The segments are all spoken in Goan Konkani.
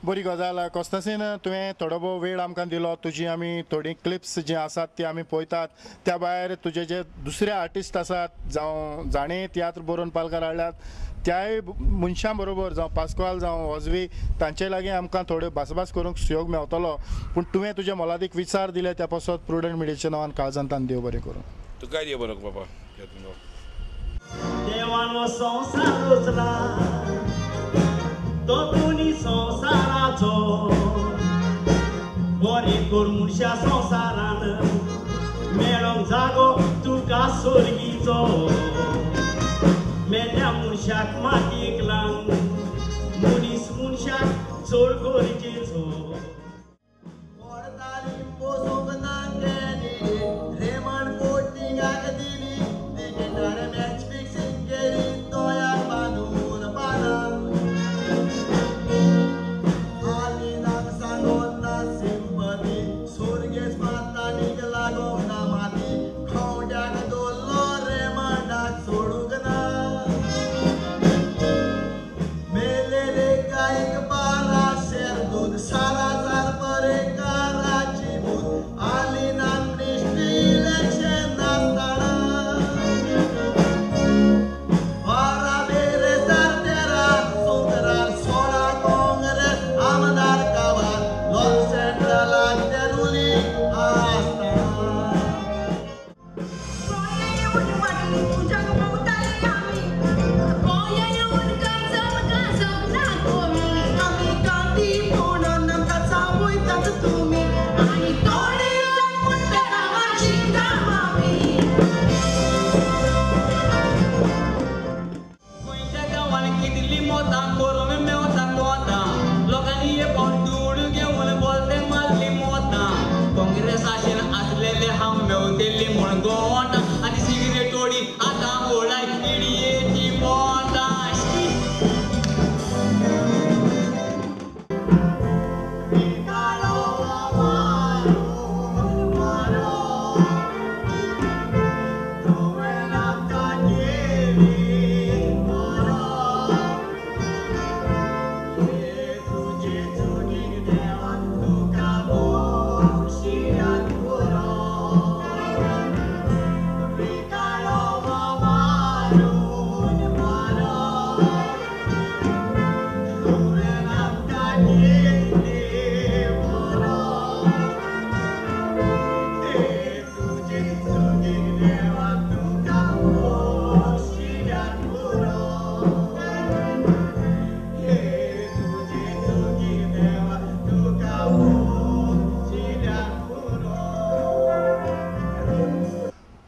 बरी गजाल. कॉन्स्टन्सीन तुवें थोडो भोव वेळ आमकां दिलो. तुजी आमी थोडी क्लिप्स जी आसात ती आमी पळयतात. त्या भायर तुजे जे दुसरे आर्टिस्ट आसात जावं जाणें तियात्र बरोवन पालकार हाडल्यात त्याय मनशां बरोबर जावं पास्कवाल जावं ऑजवी तांचे लागीं आमकां थोड्यो भासाभास करूंक सुयोग मेवतलो. पूण तुवें तुजे मोलादीक विचार दिले त्या पासत प्रुडंट मिडियाच्या नांवान काळजांतान देव बरें करूं. तुकाय देव बरो बाबा. देवान संवसार रचला तो दोनी संवसाराचो बरें कर मनशा संवसारान मेळोंक जागो तुका सोर्गीचो मेल्या मनशाक मातयेक लावन मनीस मनशाक चड गरजेचो.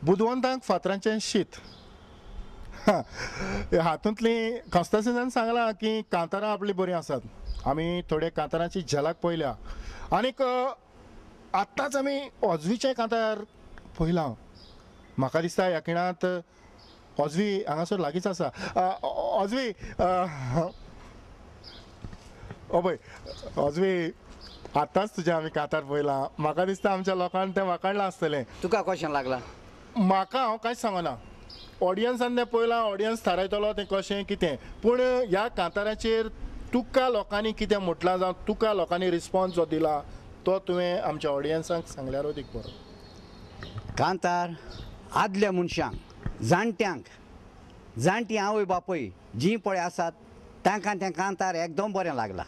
बुदवंतांक फातरांचें शीत हातूंतली कॉन्स्टन्सीनान सांगलां की कांतारां आपलीं बरीं आसात. आमी थोडे कांतारांची झलक पळयल्या आनीक आत्तांच आमी ऑजवीचें कांतार पळयलां. म्हाका दिसता ह्या खिणांत ऑजवी हांगासर लागींच आसा. ऑजवी ओ पळय ऑजवी आत्तांच तुजें आमी कांतार पळयलां. म्हाका दिसता आमच्या लोकांक तें वाखाणलां आसतलें. तुका कशें लागलां? म्हाका हांव कांयच सांगना. ऑडियन्सान तें पळयलां, ऑडियन्स थारायतलो तें कशें कितें. पूण ह्या कांताराचेर तुका लोकांनी कितें म्हटलां जावं तुका लोकांनी रिस्पॉन्स जो दिला तो तुवें आमच्या ऑडियन्सांक सांगल्यार अदीक बरो. कांतार आदल्या मनशांक जाणट्यांक जाणटीं आवय बापूय जीं पळय आसात तांकां तें कांतार एकदम बरें लागलां.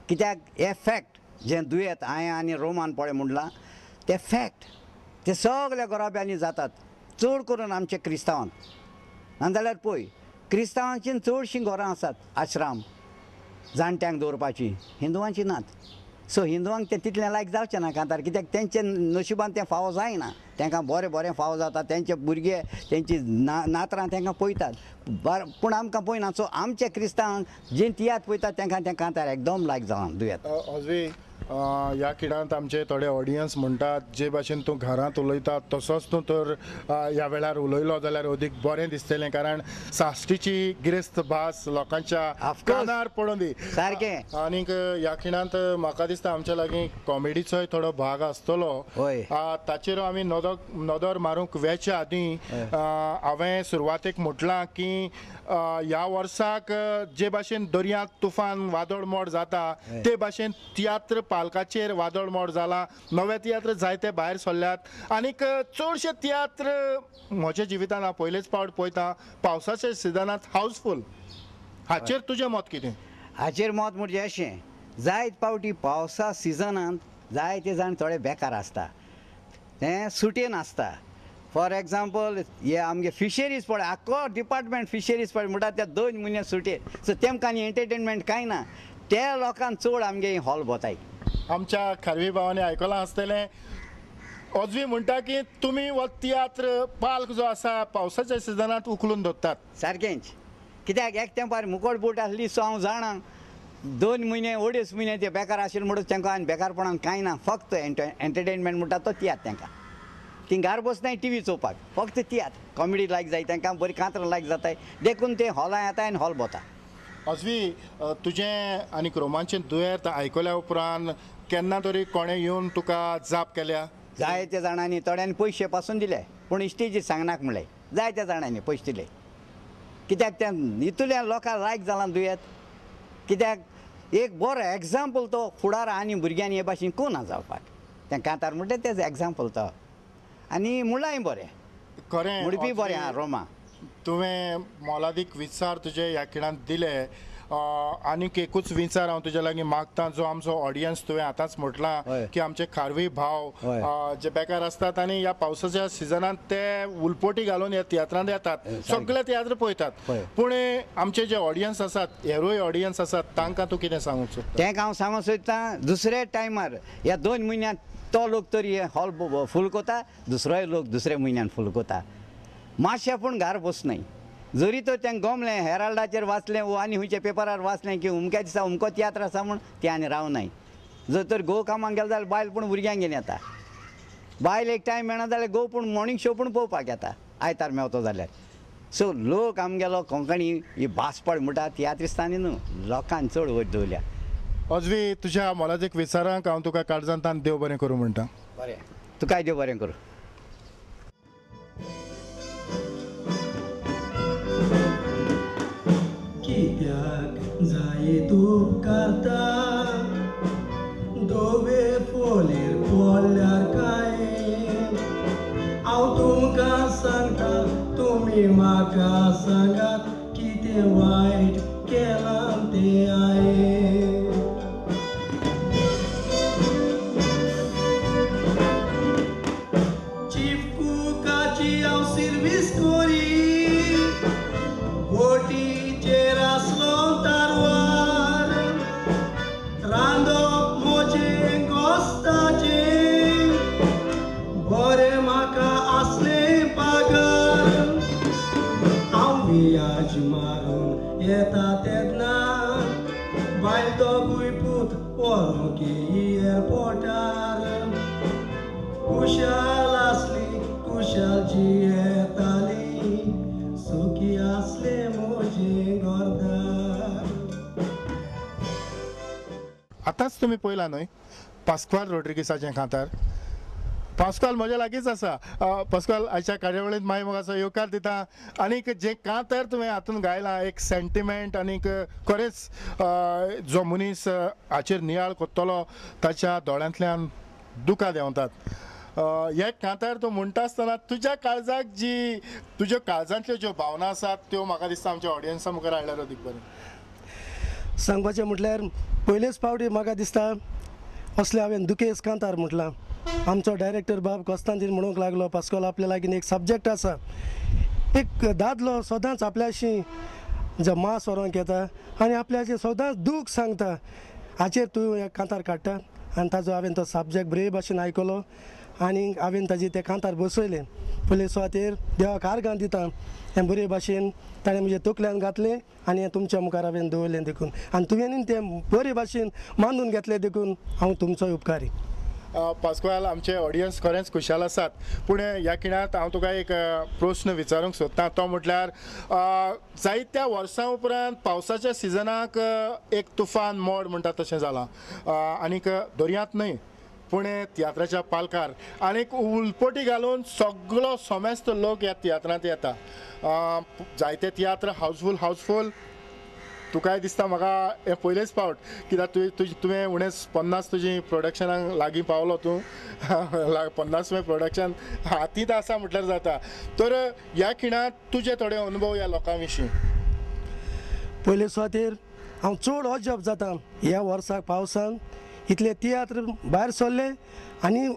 कित्याक हें फॅक्ट जें दुयेंत हांवें आनी रोमान पळय म्हणलां तें फॅक्ट ते सगल्या घराब्यांनी जातात चड करून आमचे क्रिस्तांवान. नाजाल्यार पळय क्रिस्तांवांची चडशीं घरां आसात आश्राम जाणट्यांक दवरपाची, हिंदुवांची नात. सो हिंदुवांक तें तितलें लायक जावचें ना कांतार कित्याक तेंचे नशिबान तें फावो जायना. तांकां बरें बरें फावो जाता, तेंचे भुरगे तेंची नातरां तांकां पळयतात पूण आमकां पळयना. सो आमचे क्रिस्तांवांक जे तियात्र पळयतात तांकां तें कांतार एकदम लायक जावन दुयेंत. ऑजवी ह्या खिणांत आमचे थोडे ऑडियन्स म्हणटात जे भाशेन तूं घरांत उलयता तसोच तूं तर ह्या वेळार उलयलो जाल्यार अदीक बरें दिसतलें, कारण साश्टीची गिरेस्त भास लोकांच्या कानार पडून दी सारकें. आनीक ह्या खिणांत म्हाका दिसता आमच्या लागीं कॉमेडीचोय थोडो भाग आसतलो, ताचेर आमी नदर मारूंक वेच्या आदीं हांवें सुरवातेक म्हटलां की ह्या वर्साक जे भाशेन दर्यांत तुफान वादळ मोड जाता ते भाशेन तियात्र पालकाचेर वादळ मोड जाला. नवे तियात्र जायते भायर सरल्यात आनीक चडशे तियात्र म्हज्या जिवितान हांव पयलेच पावट पळयता पावसाच्या सिजनांत हावसफूल. हाचेर तुजें मत कितें? हाचेर मत म्हणजे अशें, जायत पावटी पावसा सिजनांत जायते जाण थोडे बेकार आसता, तें सुटयेन आसता. फॉर एग्जाम्पल हे आमगे फिशरीज पळय, आख्खो डिपार्टमेंट फिशरीज पळय म्हणटा त्या 2 म्हयने सुटयेर, सो तेमकां आनी एंटरटेनमेंट कांय ना, त्या लोकांक चड आमगे हॉल भोताय. आमच्या खारवी भावांनी आयकलां आसतलें, अजून म्हणटा की तुमी हो तियात्र पाल्क जो आसा पावसाच्या सिजनांत उखलून धरतात. सारकेंच, कित्याक एक तेंपार मुकोड बोट आसली, सो हांव जाणा 2 म्हयने 2.5 म्हयने ते बेकार आशिल्ले म्हणून तांकां आनी बेकारपणान कांय ना, फक्त एंटरटेनमेंट म्हणटा तो तियात्र. तांकां ती घार बसनाय टीव्ही चोवपाक, फक्त तियात्र कॉमेडी लायक जाय तांकां, बरी कांतरां लायक जाताय, देखून ते हॉलां येता आनी हॉल भोता. अजवी तुजें आनी रोमांचें दुयेंत आयकल्या उपरांत केन्ना तरी कोणें येवन तुका जाप केल्या? जायत्या जाणांनी, थोड्यांनी पयशे पासून दिले, पूण इश्टेजी सांगनाक म्हणलें, जायत्या जाणांनी पयशे दिले, कित्याक त्या इतल्या लोकांक लायक जालां दुयेंत. कित्याक एक बरो एग्जाम्पल तो फुडार आनी भुरग्यांनी हे भाशेन कोना जावपाक, तें कांतार म्हणटा तें एग्जाम्पल तो, आनी मुळांय बरें खरें म्हणपी बरें आहा रोमा. तुवें मोलादीक विचार तुजे ह्या खिणांत दिले. आनीक एकूच विचार हांव तुज्या लागीं मागता, जो आमचो ऑडियन्स तुवें आतांच म्हटलां की आमचे खारवी भाव जे बेकार आसतात आनी ह्या पावसाच्या सिजनांत ते उलपोटी घालून ह्या तियात्रांत येतात, सगळे तियात्र पळयतात, पूण आमचे जे ऑडियन्स आसात, हेरूय ऑडियन्स आसात, तांकां तूं कितें सांगूंक सोदता? तांकां हांव सांगूंक सोदता, दुसऱ्या टायमार ह्या 2 म्हयन्यांत तो लोक तरी हॉल फूल कोता, दुसरोय लोक दुसऱ्या म्हयन्यान फूल कोता. मातशें पूण घार बसनाय, जरी तर तें गमलें हेराल्डाचेर वाचलें वो आनी खंयच्या पेपरार वाचलें की अमक्या दिसा अमको तियात्र आसा म्हूण, तें आनी रावनाय. जर तर घोव कामाक गेलो जाल्यार बायल पूण भुरग्यांक घेवन येता, बायल एक टायम मेळना जाल्यार घोव पूण मॉर्निंग शो पूण पळोवपाक येता आयतार मेवतो जाल्यार. सो लोक आमगेलो कोंकणी ही भास पळय म्हणटा तियात्रिस्तांनी न्हू, लोकांक चड वयर दवरल्या. अजवी तुज्या मोलादीक विचारांक हांव तुका काळजांतान देव बरें करूं म्हणटा. बरें, तुकाय देव बरें करूं. कित्याक जाय उपकारता दोवे फोलेर पोल्यार काय, हांव तुमकां सांगता तुमी म्हाका सांगात कितें वायट केलां तें हांवें. चीफ कुकाची हांव सिर्वीस कोरी, बोटीचेर आसलो तारवार, रांदप म्हजें गोस्ताचें, बरें म्हाका आसलें पगार, हांव वियाज मारून येता तेन्ना बायल दोगूय पूत व्हरूंक एअरपोर्टार, कुशाल आसली कुशाल जियेताली, सुखी आसले म्हजें घरदार. आतांच तुमी पळयलां न्हय पास्क्वाल रोड्रिगीसाचें कांतार. पास्क्वाल म्हज्या लागींच आसा. पास्क्वाल, आयच्या कार्यावळींत मागीर म्हाका येवकार दिता. आनीक जें कांतार तुवें हातून गायलां, एक सेंटिमेंट आनीक खरेंच जो मनीस हाचेर नियाळ करतलो ताच्या दोळ्यांतल्यान दुकां देंवतात. हे कांतार तूं म्हणटा आसतना तुज्या काळजाक जी तुज्या काळजांतल्यो ज्यो भावना आसात त्यो म्हाका दिसता आमच्या ऑडियन्सा मुखार हाडल्यार अदीक बरें. सांगपाचें म्हटल्यार पयलेच फावटी म्हाका दिसता असलें हांवें दुखेस कांतार म्हटलां. आमचो डायरेक्टर बाब कोस्तांतीन म्हणूंक लागलो, पास्कोल आपल्या लागीं एक सब्जेक्ट आसा, एक दादलो सदांच आपल्याशी मास व्हरोंक येता आनी आपल्याचें सदांच दूख सांगता, हाचेर तूं एक कांतार काडटा. आनी ताजो हांवें तो सब्जेक्ट बरे भाशेन आयकलो आनी हांवें ताजे ते कांतार बसयलें. पयले सुवातेर देवाक आर्गां दिता हें बरे भाशेन ताणें म्हजे तकल्यान घातलें आनी हें तुमच्या मुखार हांवें दवरलें देखून आनी तुवें तें बरे भाशेन मानून घेतलें देखून हांव तुमचो उपकारी. पास्कुआल, आमचे ऑडियन्स खरेंच खुशाल आसात, पूण ह्या खिणांत हांव तुका एक प्रस्न विचारूंक सोदतां, तो म्हटल्यार जायत्या वर्सां उपरांत पावसाच्या सिजनाक एक तुफान मोड म्हणटा तशें जालां आनीक दर्यांत न्हय पूण तियात्राच्या पालकार आनीक उलपटी घालून सगळो समेस्त लोक ह्या तियात्रांत येता. जायते तियात्र हावसफूल हावसफूल. तुकाय दिसता म्हाका हें पयलेच फावट कित्याक तुवें उणेच 50 तुजी प्रोडक्शनाक लागीं पावलो तूं 50वें प्रोडक्शन हातींत आसा म्हटल्यार जाता. तर ह्या खिणांत तुजे थोडे अनुभव ह्या लोकां विशीं. पयले सुवातेर हांव चड अजब जाता ह्या वर्साक पावसान इतले तियात्र भायर सरले आनी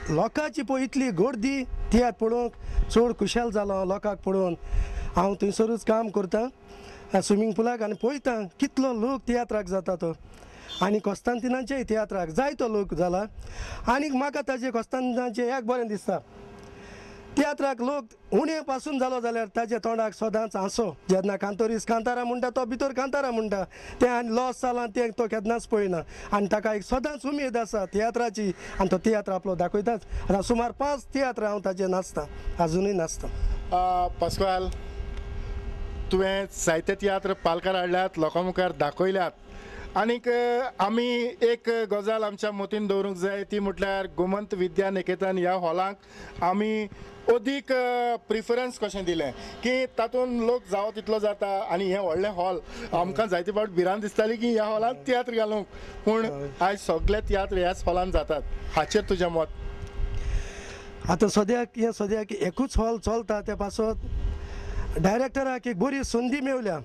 लोकांची पळय इतली गर्दी तियात्र पळोवंक चड खुशाल जालो. लोकांक पळोवन हांव थंयसरूच काम करता स्विमींग पुलाक आनी पळयता कितलो लोक तियात्राक जाता तो आनी कोस्तांतिनाचेय तियात्राक जायतो लोक जाला. आनी म्हाका ताजे कोस्तांतिनाचें एक बरें दिसता, तियात्राक लोक उणे पासून जालो जाल्यार ताज्या तोंडाक सदांच हांसो. जेन्ना कांतोरीस कांतारा म्हणटा तो भितर कांतारा म्हणटा तें आनी लॉस जालां तें तो केन्नाच पळयना आनी ताका एक सदांच उमेद आसा तियात्राची आनी तो तियात्र आपलो दाखयताच. आतां सुमार 5 तियात्र हांव ताजे नाचता, आजुनूय नाचता. पास्कुआल, तुवें जायते तियात्र पालकार हाडल्यात, लोकां मुखार दाखयल्यात आनीक आमी एक गजाल आमच्या मतीन दवरूंक जाय ती म्हटल्यार गोमंत विद्या निकेतन ह्या हॉलाक आमी अदीक प्रिफरन्स कशें दिलें की तातूंत लोक जावो तितलो जाता आनी हें व्हडलें हॉल आमकां जायते फावट भिरांत दिसताली की ह्या हॉलांत तियात्र घालूंक, पूण आयज सगळे तियात्र ह्याच हॉलांत जातात. हाचेर तुजें मत? आतां सद्याक हें सद्याक एकूच हॉल चलता त्या पासत डायरेक्टराक एक बरी संदी मेवल्या.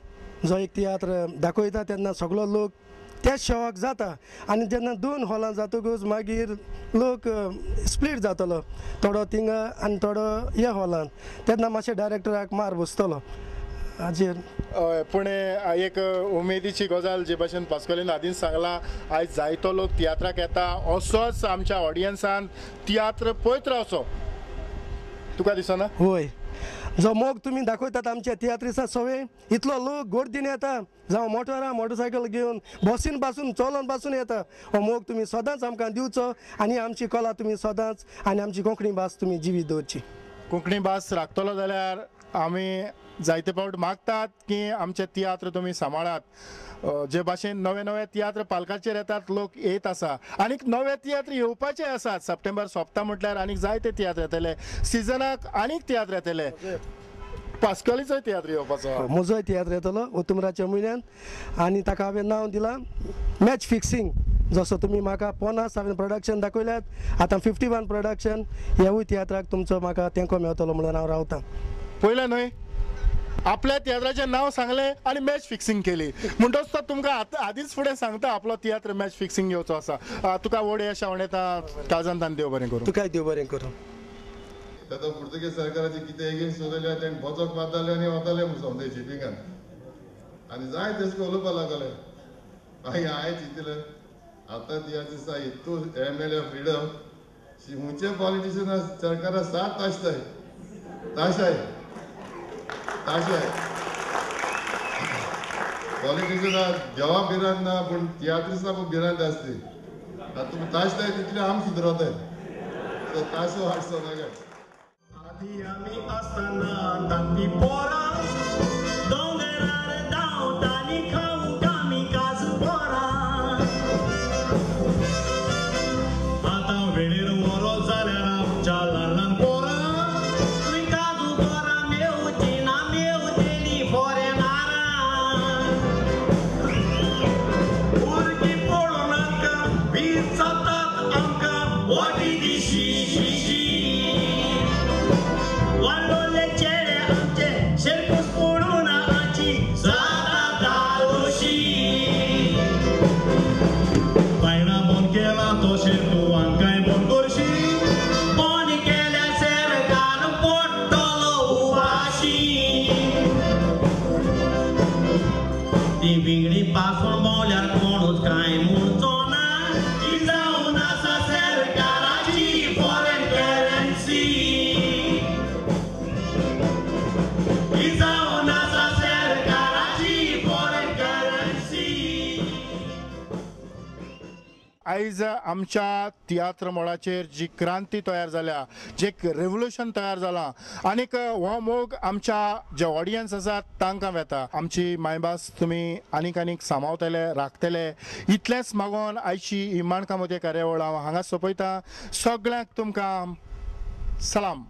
जो एक तियात्र दाखयता तेन्ना सगळो लोक त्याच शोवाक जाता आनी जेन्ना 2 हॉलां जातकूच मागीर लोक स्प्लीट जातलो, थोडो थिंगा आनी थोडो ह्या हॉलान, तेन्ना मातशें डायरेक्टराक मार बसतलो हाजेर. हय, पूण एक उमेदीची गजाल जे भाशेन पास्कोलीन आदींच सांगलां, आयज जायतो लोक तियात्राक येता, असोच आमच्या ऑडियन्सान तियात्र पळयत रावचो. तुका दिसना? हय, जो मोग तुमी दाखयतात आमच्या तियात्रिसा सगळे इतलो लोक गर्दीन येता, जावं मोटरां मोटरसायकल घेवन बसीन पासून चलोन पासून येता. हो मोग तुमी सदांच आमकां दिवचो आनी आमची कला तुमी सदांच आनी आमची कोंकणी भास तुमी जिवी दवरची. कोंकणी भास राखतलो जाल्यार आमी जायते फावट मागतात की आमचे तियात्र तुमी सांबाळात. जे भाशेन नवे नवे तियात्र पालकाचेर येतात, लोक येत आसा आनीक नवे तियात्र येवपाचे आसात. सप्टेंबर सोंपता म्हटल्यार आनीक जायते तियात्र येतले, सिजनाक आनीक तियात्र येतले. पास्कोलीचोय तियात्र येवपाचो, म्हजोय तियात्र येतलो ओतुमराच्या म्हयन्यान आनी ताका हांवें नांव दिलां मॅच फिक्सिंग. जसो तुमी म्हाका 50 हांवें प्रोडक्शन दाखयल्यात, आतां 51 प्रोडक्शन ह्यावूय तियात्राक तुमचो म्हाका तेंको मेवतलो म्हणून हांव रावतां. पयलें न्हय आपल्या तियात्राचें नांव सांगलें आनी मॅच फिक्सिंग केली म्हणटच तो तुमकां आदींच फुडें सांगता आपलो तियात्र मॅच फिक्सिंग येवचो आसा. तुका व्हड यश आवडटा, काळजान देव बरें करूं. तुकाय देव बरें करूं. आतां पुर्तुगेज सरकाराचे कितें एगेन्स्ट चलयल्या तेणें बोचक मारताले आनी वताले म्हूण समज शिपिंगान आनी जाय तें उलोवपाक लागले. मागीर हांवें चिंतलें आतां तियात्र दिसा इतू एम एल ए फ्रिडम खंयचे पॉलिटिशियन सरकारा सात ताशताय ताशाय ताशाय पॉलिटिशियना देवा भिरांत ना पूण तियात्रिस्ता पण भिरांत आसली. आतां तुमी ताशताय तितले आम सुदरताय सो ताशो हाडचो नाका. आदी आमी आसतना धाकटी पोरां दोंगरार धांवतालीं खावंक आमी काजू पोरां. आतां वेळेर व्हरो जाल्यार आमच्या ल्हान ल्हान पोरां थंय काजू पोरां मेवची ना मेवतेली फॉरेनारां. भुरगीं पळोवन आमकां विचारतात आमकां what is this she she she. वालोले चेडे आमचे आयज आमच्या तियात्र मळाचेर जी क्रांती तयार जाल्या, जे एक रेवोल्युशन तयार जालां आनीक हो मोग आमच्या जे ऑडियन्स आसात तांकां वेता. आमची मायभास तुमी आनीक आनीक सांबाळतले, राखतले इतलेंच मागोन आयची ही माणकां मोतये कार्यावळ हांव हांगा सोंपयता. सगळ्यांक तुमकां सलाम.